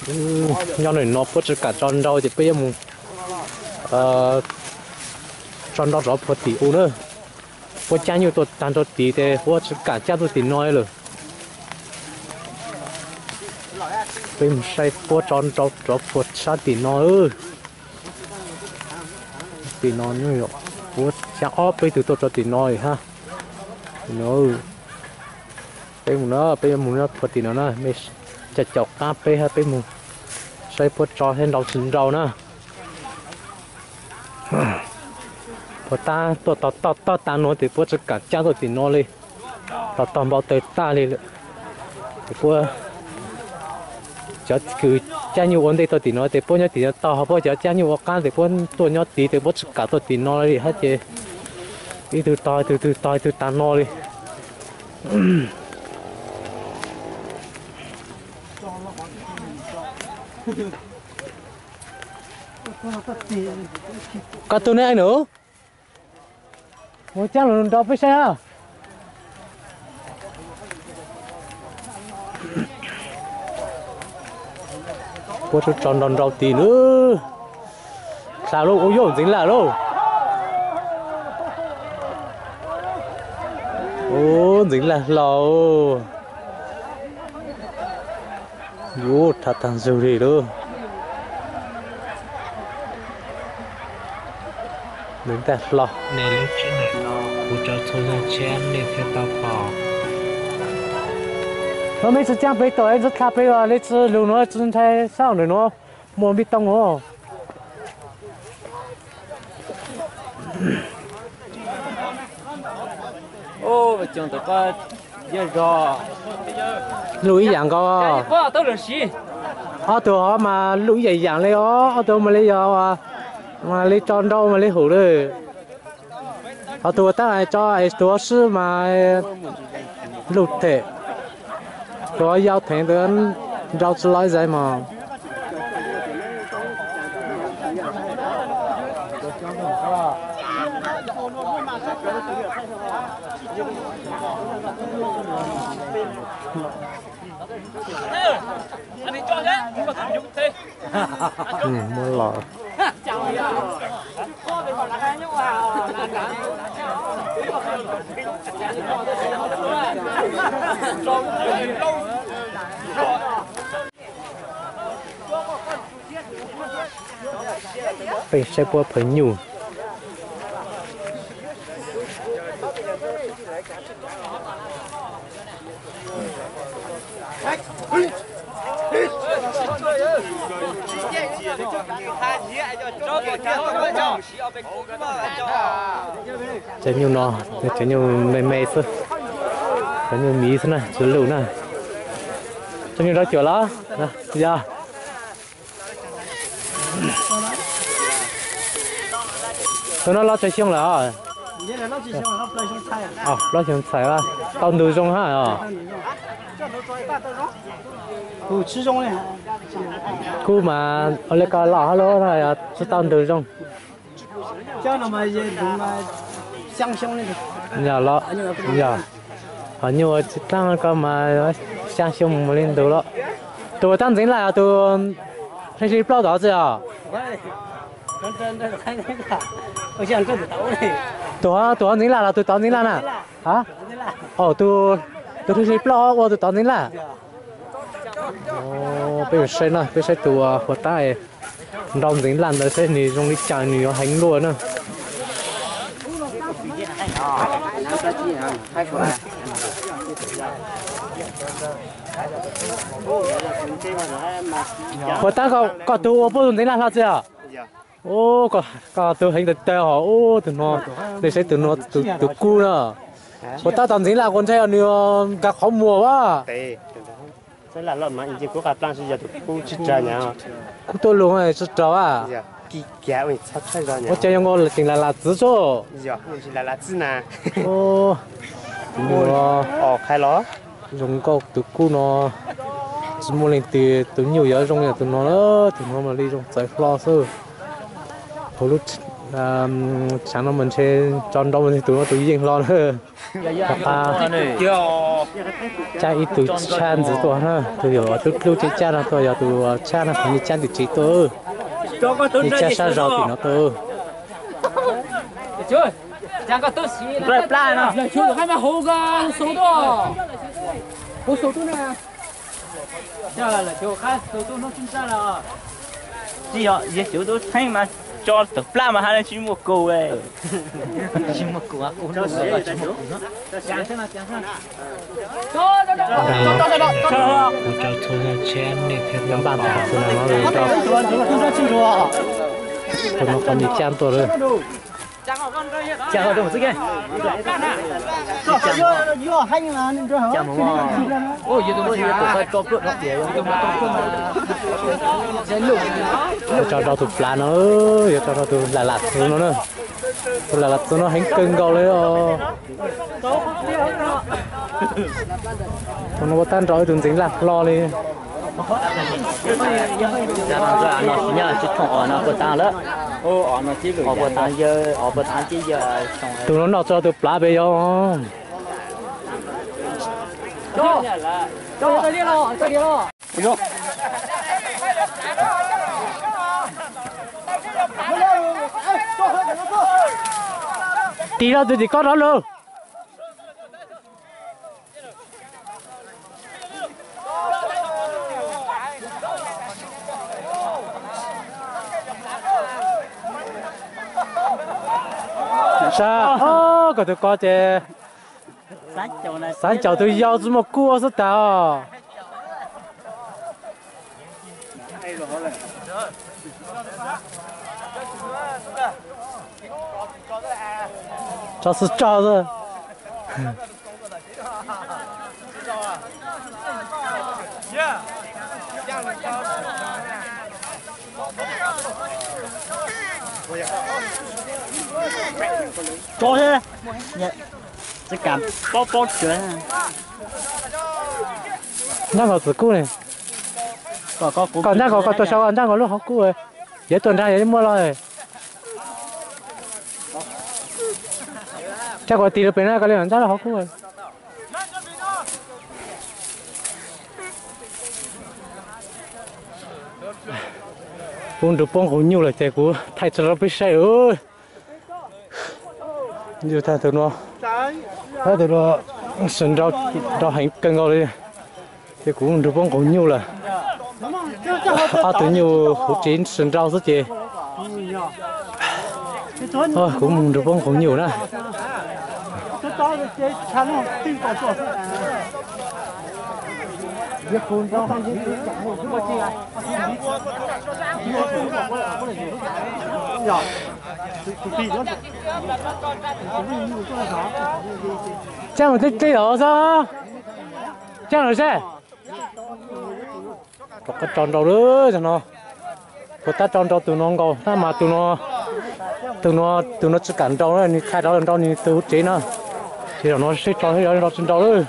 Nyob ntawm no puab tsi kam tso nrau ces peb yuav mus tso nrau rov puag tim u na. Puab cab nyuj tuaj tag nrho tid ces puab tsi kam cab tuaj tim no lawm. Peb mus saib puab tso nrau rov puag sab tim no. Tim no puab xyaa ob peb tug tuaj rau tim no hab. Peb mus na, peb yuav mus nyob puag tim no na, mej caum caum qaab peb hab peb mus saib puab tso thiab nrau tsi nrau na. Puag ta tuaj tog tog tog tas no ces puab tsi kam cab tuaj tim no li. Tog tog npau taws tag li lawm. Ces puab cov kws cab nyuj ua ntej tuaj tim no ces puab nyob tim no tog, ho puab cov cab nyuj ua qaab ces puab tuaj nyob tid ces puab tsi kam tuaj tim no li hab ces ib tug tog ib tug, tog ib tug tas no li. Koj tug ne nus? Mus cab lug nrau peb saib hab. Puab tso nrau nrau tid nab. Dlha lauj, ua yuav ntxeev laj lauj. Ub, ntxeev laj hlo. Ub, dlha tag ntsug li lauj. Ntxeev laj hlo. Kuv tso txhua leej tshiab nej thiaj tau pom. Nuav mej tsi caab peb tog, tsi dlha peb, le tsi lug nuav tsi ntshai sab ntawm nuav muaj npib tooj os. Luj ib yaam nkaus. Ob tug hov mas luj ib yaam yaam le os, ob tug mas le yog mas le tso nrau mas le hum le. Ho tug tab tso es tug sib mas luj them, tug yau theev ntawd nrau tsi loj zais mog. Muab los. Peb saib puab phawj nyuj. Cov nyuj no, cov nyuj me me xwb, cov nyuj miv xwb na, tsis luj na. Cov nyuj rau cuam los? Yog. Tus no los tsawg xyoo lawm? Plaub xyoo txhais, tau ntug zoo hab os. Kub mas ua le ko los hab lub no yog tsis tau ntug zoo. Yog los, yog, ho nyuj ua tsis taag ko mas xyaa xyoo mus li ntug lawm. Tus ua tab ntxeev laj os, tus hli hli plaub tod txi os. Tus, tus hov ntxeev laj los tus tod ntxeev laj na? Tus, tus hli hli plaub ua tus tod ntxeev laj. Peb saib na, peb saib tus ua tab nrau ntxeev laj ntawd saib nws zoo li cas, nws yuav heev luaj na. Ua tab koj tug ua puab tug ntxeev laj hlo txi os? Ub, koj tug heev tag tag hos, ub, tus no, nej saib tus no, tus kub na. Ua tab tau ntxeev laj kuv ntshai nws nkag qhov muag as. Kub tuaj lug tsi raug as. Ua cas yuav nkaus tseem lam lam txwv tso. Zoo nkauj tus kub no, tsis muaj leej twg tus nyuj yuav zoo yam tus no, tus no mas li zoo txawv hlo xwb. Hauv lub tshav no mas ntshe tso nrau tus no tus yeej hlo na. Cab ib tug tshaj ntxiv tuaj na, tus yog tus dlub tsev cab no tuaj, yog tus tshaj no qhov nws cab ntws tsev tuaj, nws cab sab zog tim no tuaj. Tsis yog, yog cov tub txheeb mas tso tawm plab mas haj tsis muaj kaus. Kuv cov txhua yog tsheb nej thiab tau pom tus no, tus no qhov nws cab tuaj lawm. Yuav tso rau tus plav no, yuav tso rau tus lam lam txwv no na. Tus lam lam txwv no heev kawg nkaus li os. Tus no ua tag nrho ib tug ntxeev laj hlo li. Tus no noj txog tus plav pem yog. Tig rau tus tim koj rov lug. Sab, koj tus ko ces xav ncaum tus yau tsis muaj kub xwb tas os. Tso xwb tso xwb. Tso thiab. Tsis kam paub paub tsuav. Nrab nkaus txwm kub ne. Kom nrab nkaus, koj tuaj saib nrab nkaus lub hauv kub. Yog tuaj nrab yog muaj los. Rab kom tig rau pem na, koj li nrab lub hauv kub. Kuv nrug poob nqus nyuj lawm ces kuv thaij tso rau peb saib. Yus tag tus no, tus no sawv nrau heev kawg nkaus li, ces kuv nrug poob nqus nyuj lawm. Ob tug nyuj huv tsev sawv nrau xwb ces kuv mus nrug poob nqus nyuj na. Caab mus teb teb los xwb, caab los seb. Rov qab tso nrau lawm no. Puas tab tso nrau tus no nkaus tab mas tus no, tus no tsis kam nrau na, nws khai rov los nrau nws tus huv tsev na. Ces zaum no seb tso nrau tsis nrau lawm.